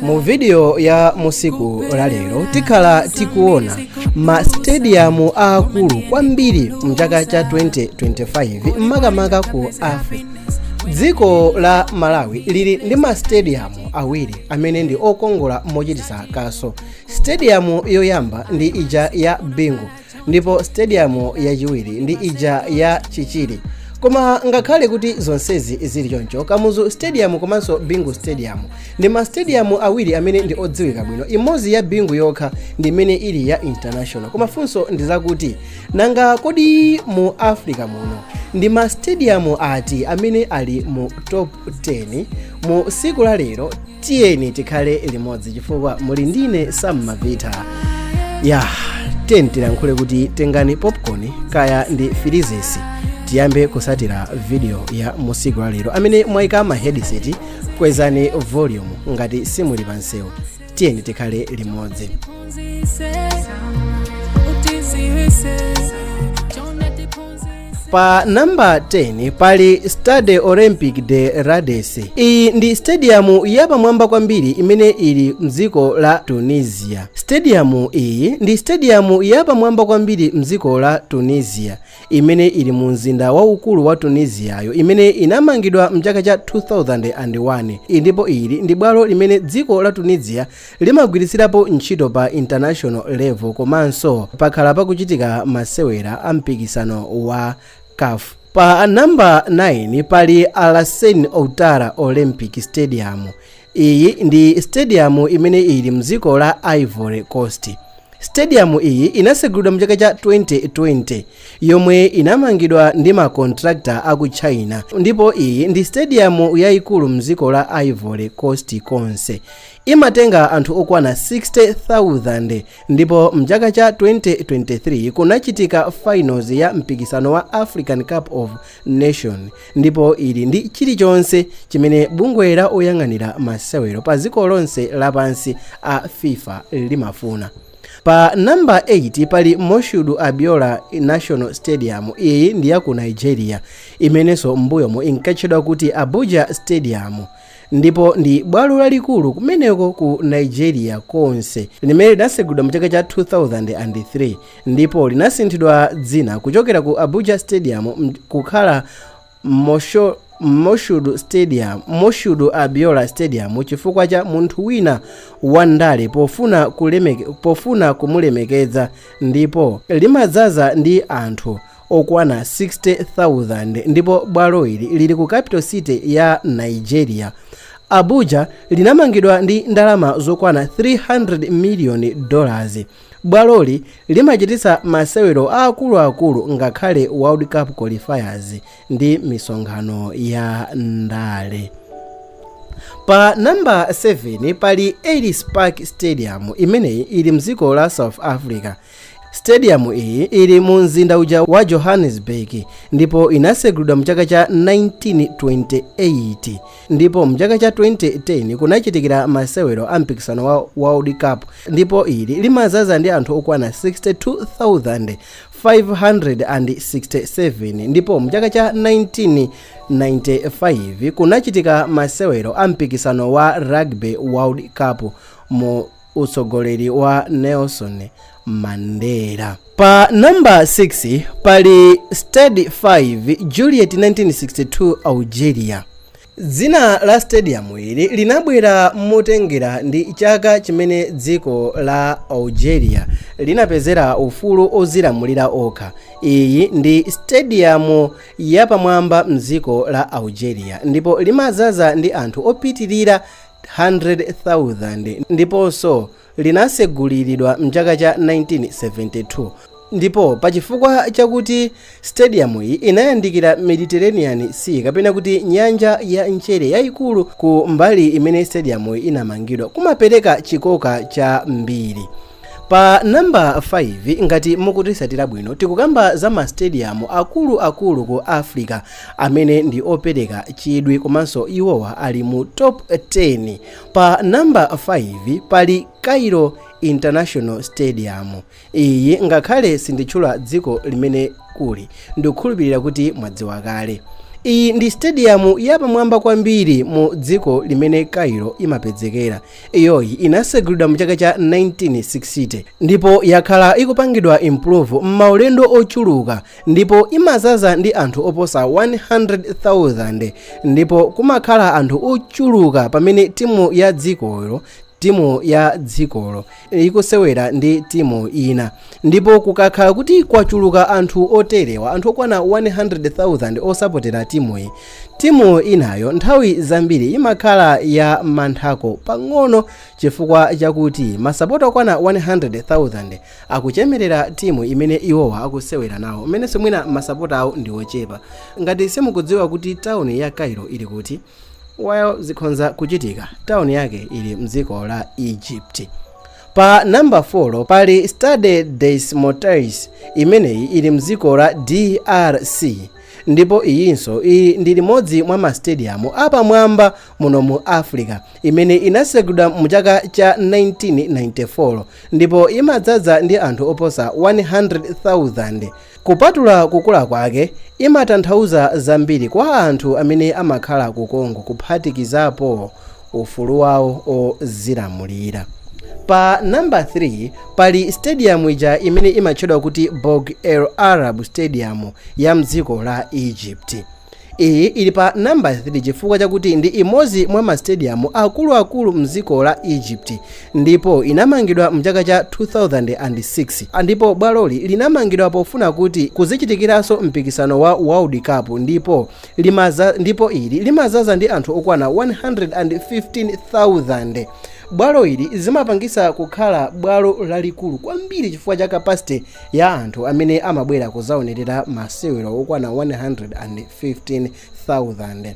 Mu video ya musiku la lero tikhala tikuona ma stadium aakulu kwambiri mchaka cha 2025, makamaka ku Africa. Dziko la Malawi lili ndi ma stadium awiri amene ndi okongola mochititsa kaso. Stadium yoyamba ndi ija ya Bingu, ndipo stadium yachiwiri ndi ija ya Chichiri. Koma ngakhale kuti zonsezi zili choncho, Kamuzu Stadium komanso Bingu Stadium ndi ma stadium awiri amene ndi odziwika bwino. Imodzi ya Bingu yokha ndi imene ili ya international. Koma funso ndi zakuti, nanga kodi mu Africa muno ndi ma stadium ati amene ali mu top 10? Mu siku la lero tiyeni tikhale limodzi, chifukwa muli ndine Sam Mavita. Ya, tiyeni tilankhule kuti tengani popcorn kaya ndi filizesi, tiyambe kusatira video ya musiku la lero. Amene mwayika ma headset, kwezani volume ngati simuli pansewu. Tiyeni tikhale limodzi. Pa namba 10 pali Stade Olympique de Rades. Iyi ndi stadium yapamwamba kwambiri imene ili mdziko la Tunisia. Stadium iyi ndi stadium yapamwamba kwambiri mdziko la Tunisia, imene ili mu mzinda waukulu wa Tunisiayo, imene inamangidwa mchaka cha 2001, ndipo ili ndi bwalo limene dziko la Tunisia limagwiritsirapo ntchito pa international level, komanso pakhala pakuchitika masewera a mpikisano wa CAF. Pa namba 9 pali Alassane Ouattara Olympic Stadium. Iyi ndi stadium imene ili mdziko la Ivory Coast. Stadium iyi inasegulidwa mchaka cha 2020, yomwe inamangidwa ndi ma contractor aku China, ndipo iyi ndi stadium yayikulu mdziko la Ivory Coast konse. Imatenga anthu okwana 60,000, ndipo mchaka cha 2023 kunachitika finals ya mpikisano wa African Cup of Nation, ndipo ili ndi chilichonse chimene bungwe la oyang'anira masewero pa dziko lonse lapansi a FIFA limafuna. Pa namba 8 pali Moshood Abiola National Stadium. Iyi ndi ya ku Nigeria, imenenso m'mbuyomo inkatchedwa kuti Abuja Stadium, ndipo ndi bwalo lalikulu kumeneko ku Nigeria konse, limene linasegulidwa mu chaka cha 2003, ndipo linasinthidwa dzina kuchokera ku Abuja Stadium kukhala Moshood Stadium, Moshood Abiola Stadium, chifukwa cha munthu wina wandale pofuna kumulemekeza, ndipo limadzaza ndi anthu okwana 60,000, ndipo bwalo ili lili ku capital city ya Nigeria, Abuja. Linamangidwa ndi ndalama zokwana $300 million. Bwaloli limachititsa masewero aakuluakulu, ngakhale World Cup qualifiers ndi misonkhano ya ndale. Pa namba 7 pali Ellis Park Stadium. Imeneyi ili mdziko la South Africa. Stadium iyi ili mu mzinda uja wa Johannesburg, ndipo inasegulidwa mchaka cha 1928, ndipo mchaka cha 2010 kunachitikira masewero a mpikisano wa World Cup, ndipo ili limazaza ndi anthu okwana 62,567, ndipo mchaka cha 1995 kunachitika masewero a mpikisano wa Rugby World Cup mu utsogoleri wa Nelson Mandela. Pa namba 6 pali Stade 5 Juliet 1962 Algeria. Dzina la stadium ili linabwera motengera ndi chaka chimene dziko la Algeria linapezera ufulu ozilamulira okha. Iyi ndi stadium yapamwamba mdziko la Algeria, ndipo limazaza ndi anthu opitirira 100,000, ndiponso linaseguliridwa mchaka cha 1972, ndipo pachifukwa chakuti stadium iyi inayandikira Mediterranean Sea, kapena kuti nyanja ya mchere yayikulu, ku mbali imene stadium iyi inamangidwa kumapereka chikoka cha mbiri. Pa namba 5, ngati mukutisatira bwino, tikukamba za ma stadium akuluakulu ku Africa amene ndi opereka chidwi, komanso iwowa ali mu top 10. Pa namba 5 pali Cairo International Stadium. Iyi ngakhale sinditchula dziko limene kuli, ndikukhulupirira kuti mwadziwa kale. Iyi ndi stadium yapamwamba kwambiri mu dziko limene Cairo imapezekera. Iyoyi inasegulidwa mu chaka cha 1960 ndipo yakhala ikupangidwa improve m'maulendo ochuluka, ndipo imazaza ndi anthu oposa 100,000, ndipo kumakhala anthu ochuluka pamene timu ya dzikolo ikusewera ndi timu ina. Ndipo kukakhala kuti kwachuluka anthu oterewa, anthu okwana 100,000 osapotera timuyi, timu inayo nthawi zambiri imakhala ya manthako pang'ono, chifukwa chakuti masapota okwana 100,000 akuchemerera timu imene iwowa akusewera nawo, imenenso mwina masapota awo ndi ochepa. Ngati simukudziwa kuti tawuni ya Cairo ili kuti, well, zikhonza kuchitika, tawuni yake ili mdziko la Egypt. Pa namba 4 pali Stade des Martyrs. Imeneyi ili mdziko la DRC, ndipo iyinso ili ndi limodzi mwa mastadium apamwamba muno mu Africa, imene inasegulidwa mu chaka cha 1994 ndipo imadzaza ndi anthu oposa 100,000. Kupatula kukula kwake, imatanthauza zambiri kwa anthu amene amakhala ku Congo, kuphatikizapo ufulu wawo ozilamulira. Pa namba 3 pali stadium ija imene imatchedwa kuti Burj El Arab Stadium ya mdziko la Egypt. Iyi ili pa namba 3 chifukwa chakuti ndi imodzi mwa mastadium akuluakulu mdziko la Egypt, ndipo inamangidwa mchaka cha 2006, ndipo bwaloli linamangidwa pofuna kuti kuzichitikiranso mpikisano wa World Cup, ndipo ili limazaza ndi anthu okwana 115,000. Bwalo ili zimapangisa kukhala bwalo lalikulu kwambiri chifukwa cha capacity ya anthu amene amabwera kuzaonerera masewero okwana 115,000.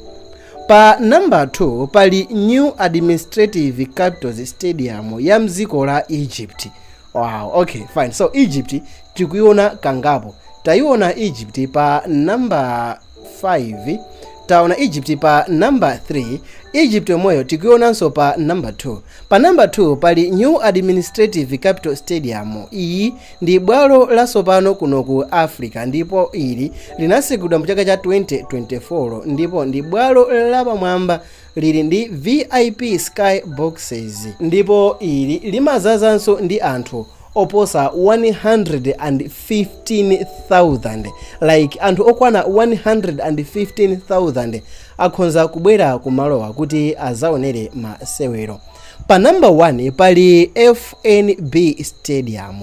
Pa namba 2 pali New Administrative Capitals Stadium ya mdziko la Egypt. Wow, okay, fine. So Egypt tikuiona kangapo. Tayiona Egypt pa namba 5, taona Egypt pa namba 3, Egypt yomweyo tikuionanso pa namba 2. Pa namba 2 pali New Administrative Capital Stadium. Iyi ndi bwalo latsopano kuno ku Africa, ndipo ili linasegulidwa mu chaka cha 2024, ndipo ndi bwalo lapamwamba, lili ndi VIP sky boxes, ndipo ili limazazanso ndi anthu oposa 115,000. Like anthu okwana 115,000 akhonza kubwera kumalowa kuti azaonere masewero. Pa namba 1 pali FNB Stadium.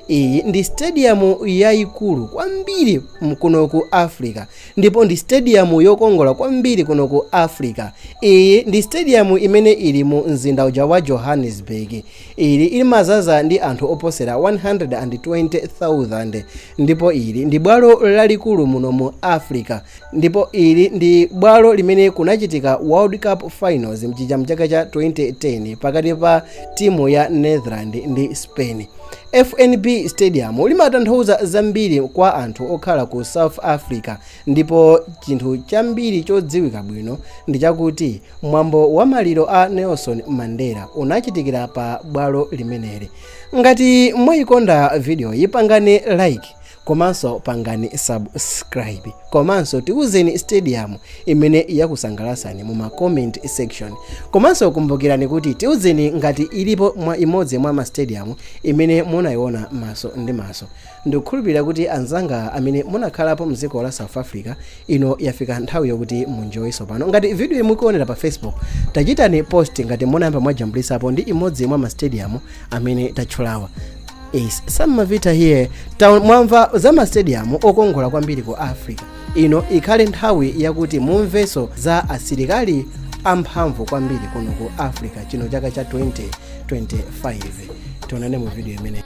Iyi ndi stadium yayikulu kwambiri kuno ku Africa, ndipo ndi stadium yokongola kwambiri kuno ku Africa. Iyi ndi stadium imene ili mu mzinda uja wa Johannesburg. Ili imazaza ndi anthu oposera 120,000, ndipo ili ndi bwalo lalikulu muno mu Africa, ndipo ili ndi bwalo limene kunachitika World Cup Finals mchija mchaka cha 2010 pakati pa timu ya Netherland ndi Spain. FNB Stadium limatanthauza zambiri kwa anthu okhala ku South Africa, ndipo chinthu chambiri chodziwika bwino ndi chakuti mwambo wa maliro a Nelson Mandela unachitikira pa bwalo limeneli. Ngati mwayikonda video, yipangani like, komanso pangani subscribe, komanso tiuzeni stadium imene yakusangalasani mu ma comment section. Komanso kumbukirani kuti tiuzeni ngati ilipo mwa imodzi mwa ma stadium imene munayiona maso ndi maso. Ndikukhulupirira kuti anzanga amene munakhalapo mdziko la South Africa, ino yafika nthawi yokuti munjoyiso pano. Ngati video imukuonera pa Facebook, tachitani post ngati munayamba mwajambulisapo ndi imodzi mwa ma stadium amene tatchulawa. Is Sam Mavita here. Mwamva za ma stadium okongola kwambiri ku Africa. Ino ikhale nthawi yakuti mumvenso za asilikali amphamvu kwambiri kuno ku Africa chino chaka cha 2025. Tionane mu video imene.